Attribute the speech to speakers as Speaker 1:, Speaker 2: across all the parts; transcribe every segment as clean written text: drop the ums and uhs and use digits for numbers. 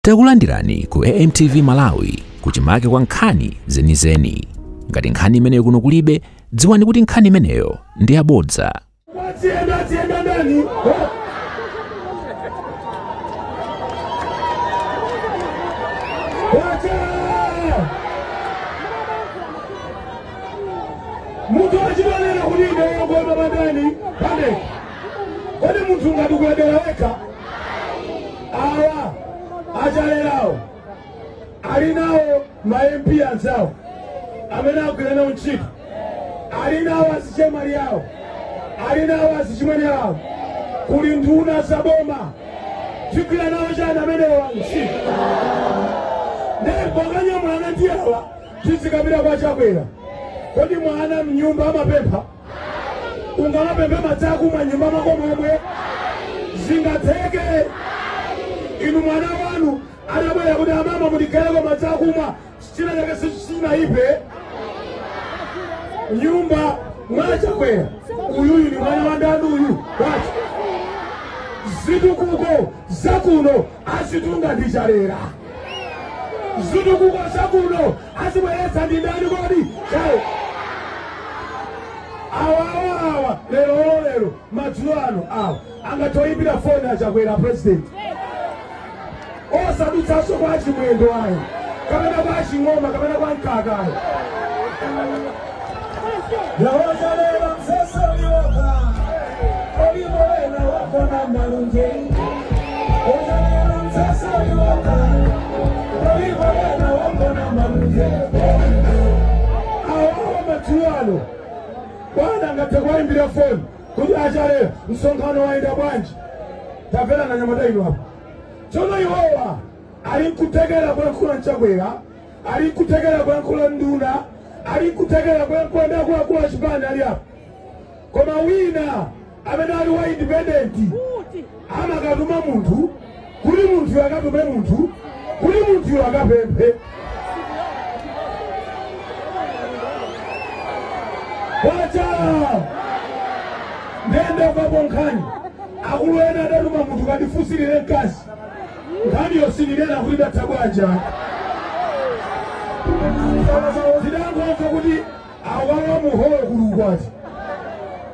Speaker 1: Takulandirani ku AMTV Malawi kuchimake kwa nkhani zenizeni. Ngati nkhani imeneyo kuno kulibe, dziwani kuti nkhani imeneyo ndi yabodza.
Speaker 2: Tienda ndani. Muntu achidonera kulibe yogoma bandani pande. Kodi muntu ngati kuyendera weka awa achalerawo ali nawo ma MP anzawo amene agwira nawo ntchito, ali nawo azichemwali awo, ali nawo azichimwene awo, kuli nduna zaboma tigwira nawo chani amenewa ntchito. Ndipo akanyamulana ndi awa tizikapita kwa Chakwera. Kodi mwana mnyumba amapempha? Ungamapemphe madzi akumwa nyumba mwako momwe? Zingatheke? Inu mwana wanu adabwera kuti amama mutigereko madzi akumwa, china chake sichinaipe nyumba mwa Chakwera. Uyuyu ni mwana wa ndani uyu? Wacho zitukuko zakuno azitunga ndi Chalera, zitukuko zakuno azibweretsa ndi ndani kodi? Chawo awa lero madzulo ano awa angatoyimbira foni aChakwera president osadutsanso kwa Chimwendo ayo kapena kwa Ching'oma kapena kwa Mkaka ayo.
Speaker 3: Lawazalera msesoliwoka oliboena wakona malunje ozalera msesoliwoka oliboena wakona malunje.
Speaker 2: Awawa madzulo ano bwana angathe kuwayimbira foni kuti aChalera msonkhano wayenda bwanji, tamvera na nyamata inu apo. Tsono iwowa ali nkutekera kulankhula Chakwera, ali nkutekera kulankhula nduna, ali nkutekera kulankhula ndi akuluakulu achipani ali apo. Koma wina amene ali wa independent amakatuma munthu kuti munthuyo akatume munthu kuti munthuyo akapemphe. Wacha ndende kwapo nkhani akulu ena adatuma munthu katifunsirire mkazi nkhani yosinirena kuti ndatha bwanja. Zidangomva kuti awawa muholo kulukwati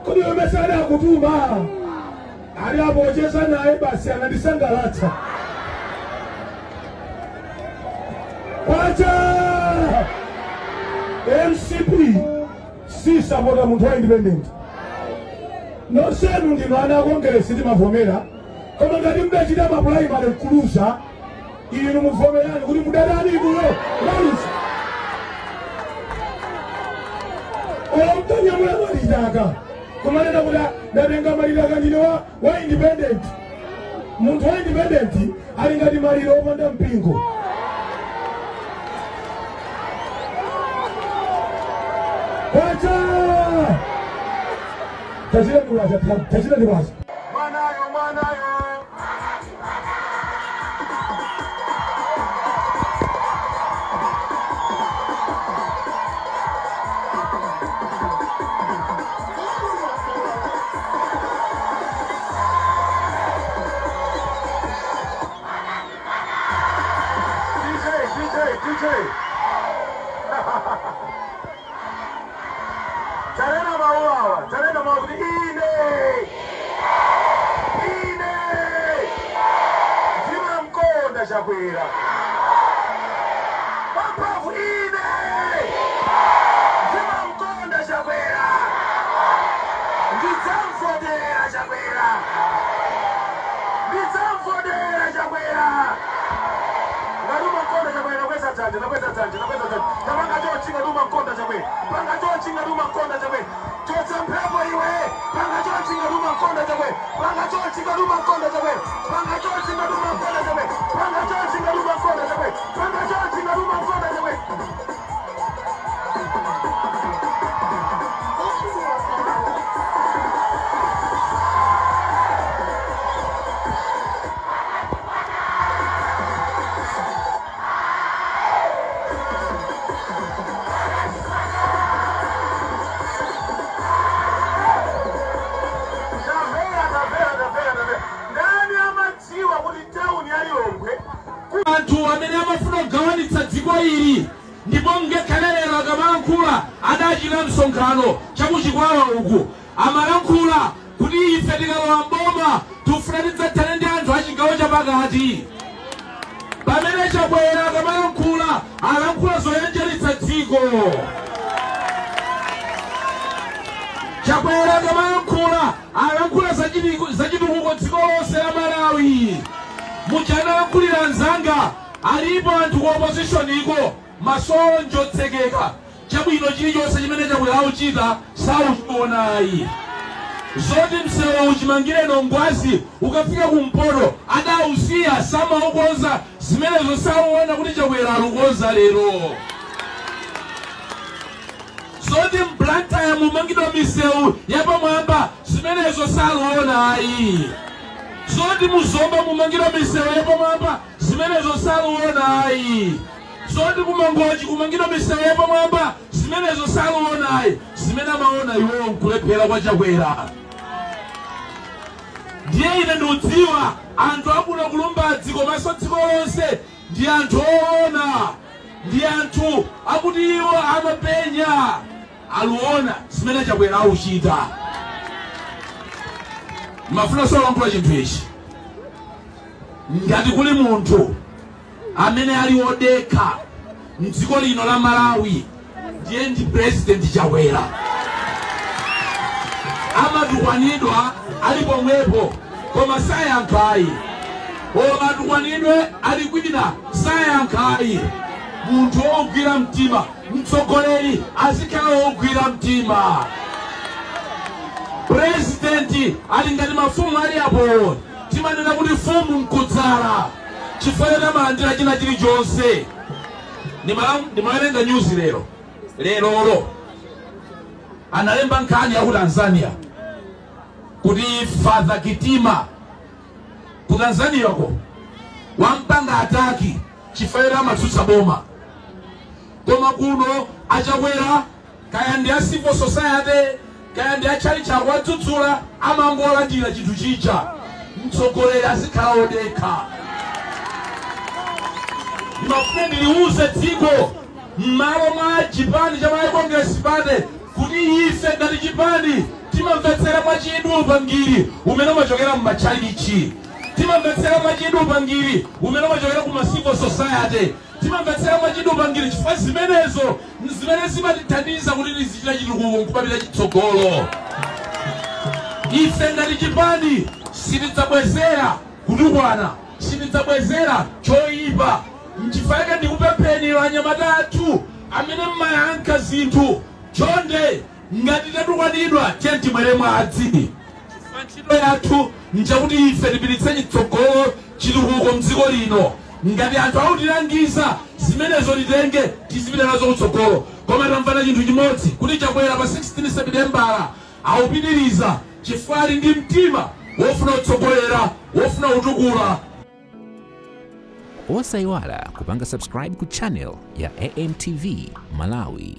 Speaker 2: kodi yomese adakutuma ali apo ocheza naye basi anandisangalatsa. Wacha MCP si sapota munthu wa independent. Nonsenu ndinu ana akongeresi timavomera, koma ngati mudachita mapulaimali mkulusa inu muvomerani kuti mudadani inuyo mwalusa. Ola mtanyamula malitaka kumanena kuti ndatenga malitaka ndine wa independent. Munthu wa independent ali ngati maliro opanda mpingo. Wacha tachira ndiwacha
Speaker 4: mwanayo mwanayo DJ Tarena maua, tarena maua kuti ine ine ndimamkonda Chakwera papavu ine ndimamkonda Chakwera ndidzamvotera Chakwera ndidzamvotera Chakwera. Ngati Chakwera nakweza dzanja nakweza dzanja nakweza dzanja tapanga chochinga ndimakonda Chakwera panga chochinga ndimakonda Chakwera chotsa mphepo iwe panga chochinga ndimakonda Chakwera panga chochinga ndimakonda Chakwera panga chochinga ndimakonda Chakwera panga chochinga ndimakonda Chakwera panga chochinga ndimakonda Chakwera. Ndani ama
Speaker 5: anthu amene amafuna kugawanitsa dziko ili, ndipo ngakhale lero akamalankhula adachita msonkhano chakuchikwawa uku, amalankhula kuti ife tikalowa mboma tifuna tidzathane ndi anthu a chigawo chapakati. Pamene Chakwera akamalankhula alankhula zoyanjanitsa dziko. Chakwera akamalankhula alankhula zachitukuko dziko lonse la Malawi. Muchanalankhulira anzanga, alipo anthu ku opposition iko masonjo otsekeka, chabwino chilichonse chimene Chakwera auchita sauchionayi. Zoti msewu uchimangire nongwazi ukafika kumpoto adausiya samaukonza, zimenezo sauona kuti Chakwera alukonza lero. Zoti mBlantyre mumangidwa misewu yapamwamba, zimenezo saluonayi. Zoti muzomba mumangidwa misewu yapamwamba, zimenezo saluonayi. Zoti kumangochi kumangidwa misewu yapamwamba, zimenezo saluonayi. Zimene amaona iwowo nkulephera kwa Chakwera. Ndiye ine ndikudziwa anthu akuno kulumbadzi komanso dziko lonse ndi anthu oona, ndi anthu akuti iwo amapenya, aluona zimene Chakwera auchita. Mafuna solankhula chinthu ichi, ngati kuli munthu amene ali wodekha mdziko lino la Malawi ndiye ndi President Chakwera. Amatukwanidwa ali pomwepo koma sayankhayi, koma atukwanidwe ali kwina sayankhayi. Munthu wogwira mtima, mtsogoleri azikhala wogwira mtima. President ali ngati mafumu ali apo, timanena kuti fumu nkudzala chifukwa amalandira china chilichonse. Ndimawerenga news lero lerolo, analemba nkhani ya ku Tanzania kuti Father Kitima ku Tanzania ko wampanga ataki chifukwa amatsutsa boma, koma kuno achakwera kaya ndi a civil society kaya ndi achali chako adzudzula amangolandira chinthu chija. Mtsogoleri azikhala odekha. Ndimafuna ndiliuze dziko m'malo mwa chipani cha Malawi Congress Party kuti ife ngati chipani timamvetsera mwachidwi upangiri umene umachokera m'matchalichi, timamvetsera mwachidwi upangiri umene umachokera ku civil society, timamvetsera mwachidwi upangiri chifukwa zimenezo zimene zimatithandiza kuti tizichita chitukuko nkupapita chitsogolo. Ife ngati chipani sitidzabwezera kutukwana, sitidzabwezera choyipa. Nchifukwa ndikupempheni anyamata athu amene mmayankha zinthu, chonde ngati tatukwanidwa tiye timwere madzi. Ntchito yathu nchakuti ife tipititse chitsogolo chitukuko mdziko lino. Ngati anthu akutilangiza zimenezo titenge tizipita nazo kutsogolo. Koma tamvana chinthu chimodzi kuti Chakwera pa 16 Sepitembala awupitiriza chifukwa ali ndi mtima wofuna kutsogolera, wofuna kutukula.
Speaker 1: Osayiwala kupanga subscribe ku channel ya AMTV Malawi.